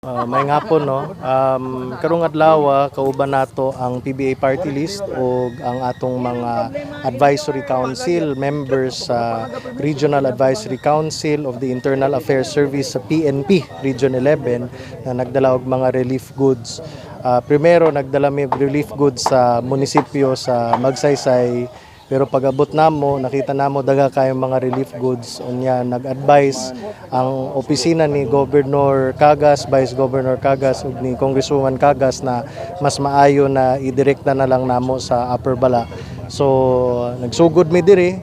Maayong hapon, no. Karong adlaw, kauban nato ang PBA party list ug ang atong mga advisory council members sa Regional Advisory Council of the Internal Affairs Service sa PNP Region 11 na nagdala og mga relief goods. Primero nagdala mi og relief goods sa munisipyo sa Magsaysay, pero pag-abot namo, nakita namo daghan kayong mga relief goods. Unya nag-advise ang opisina ni Governor Cagas, Vice Governor Cagas ug ni Congresswoman Cagas na mas maayo na idirekta na lang namo sa Upper Bala. So nagsugod mi diri.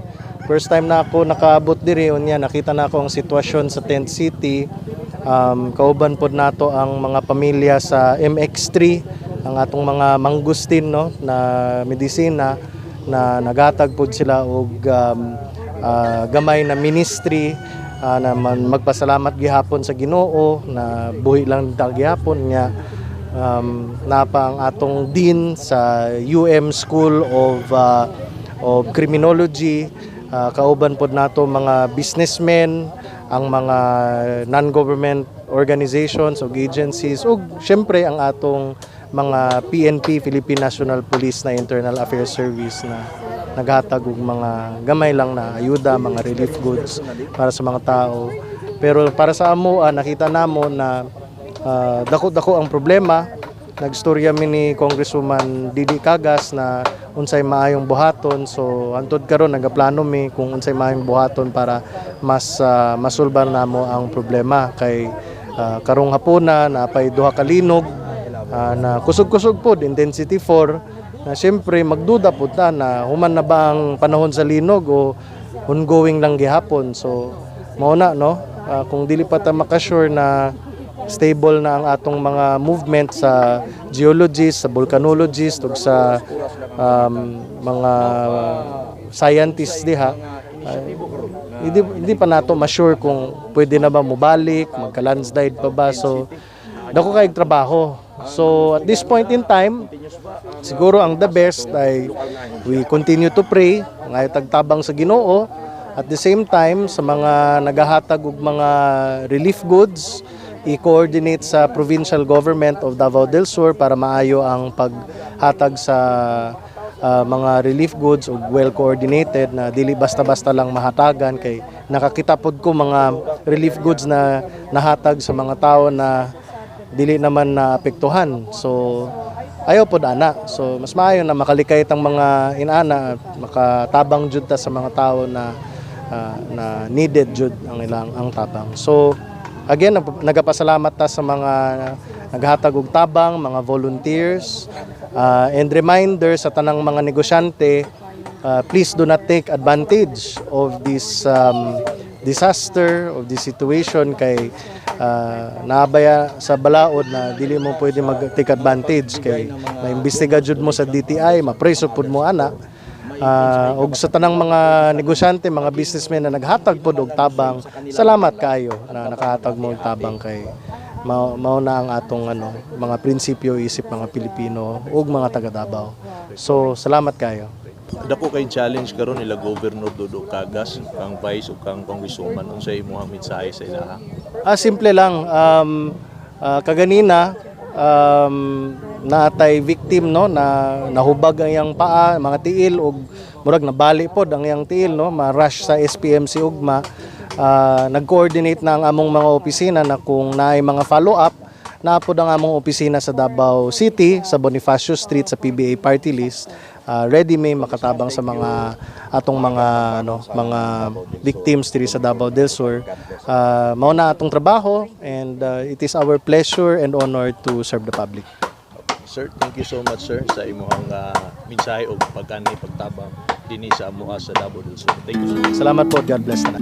First time na ako nakaabot diri, unya nakita na ako ang sitwasyon sa Tent City. Kauban pod nato ang mga pamilya sa MX3, ang atong mga mangustin, no, na medisina na nagatag pod sila og gamay na ministry na magpasalamat gihapon sa Ginoo na buhi lang ta gihapon nga napa ang atong dean sa UM School of Criminology, kauban pod nato mga businessmen, ang mga non-government organizations ug agencies, ug syempre ang atong mga PNP, Philippine National Police, na Internal Affairs Service na naghatag og mga gamay lang na ayuda, mga relief goods para sa mga tao. Pero para sa amo, nakita namo na dako-dako ang problema. Nagstorya mi ni Congresswoman Didi Cagas na unsay maayong buhaton. So hantod karon nagaplano mi kung unsay maayong buhaton para mas masulbar namo ang problema kay karong hapuna napay duha ka linog na kusog-kusog pod, intensity 4, na siyempre magduda pud ta na human na ba ang panahon sa linog o ongoing lang gihapon. So mao na, no, kung dili pa ta makasure na stable na ang atong mga movement sa geologists, sa volcanologists ug sa mga scientists diha, hindi pa nato ma-sure kung pwede na ba mobalik, magka-landslide pa ba. So dako kay trabaho. So at this point in time, siguro ang the best ay we continue to pray, mangayo tag tabang sa Ginoo. At the same time, sa mga nagahatag og mga relief goods, i-coordinate sa provincial government of Davao del Sur para maayo ang paghatag sa mga relief goods ug well coordinated na dili basta-basta lang mahatagan, kay nakakita pod ko mga relief goods na nahatag sa mga tao na dili naman na apektuhan. So ayaw pod ana. So mas maayo na makalikay tang mga inana, makatabang jud ta sa mga tao na needed jud ang ilang ang tabang. So again, nagapasalamat ta sa mga naghatag og tabang, mga volunteers, and reminder sa tanang mga negosyante, please do not take advantage of this disaster, of this situation, kay naabaya sa balaod na dili mo pwede mag-take advantage kay maimbestiga jud mo sa DTI, mapreso pud mo ana. Og sa tanang mga negosyante, mga businessmen na naghatag pod og tabang, salamat kaayo na nakahatag mo og tabang kay mao na ang atong ano, mga prinsipyo isip mga Pilipino ug mga taga Davao. So salamat kayo. Dako kay challenge karon nila Governor Dodo Cagas, kang Vice ug kang Congresswoman. Unsay imong mensahe sa ilaha? Simple lang. Kaganina naatay victim, no, na nahubag ang iyang paa, mga tiil, ug murag nabali pod ang iyang tiil, no, ma-rush sa SPMC ugma. Nag-coordinate na ang among mga opisina na kung naay mga follow-up, naa pod ang among opisina sa Davao City, sa Bonifacio Street, sa PBA party list. Ready may makatabang sa mga atong mga ano, mga victims diri sa Davao del Sur. Mao na atong trabaho and it is our pleasure and honor to serve the public. Sir, thank you so much, sir, sa imong mensahe ug pag-anhi, pagtabang dinhi sa amoa sa Davao del Sur. Thank you, sir. Salamat po. God bless na.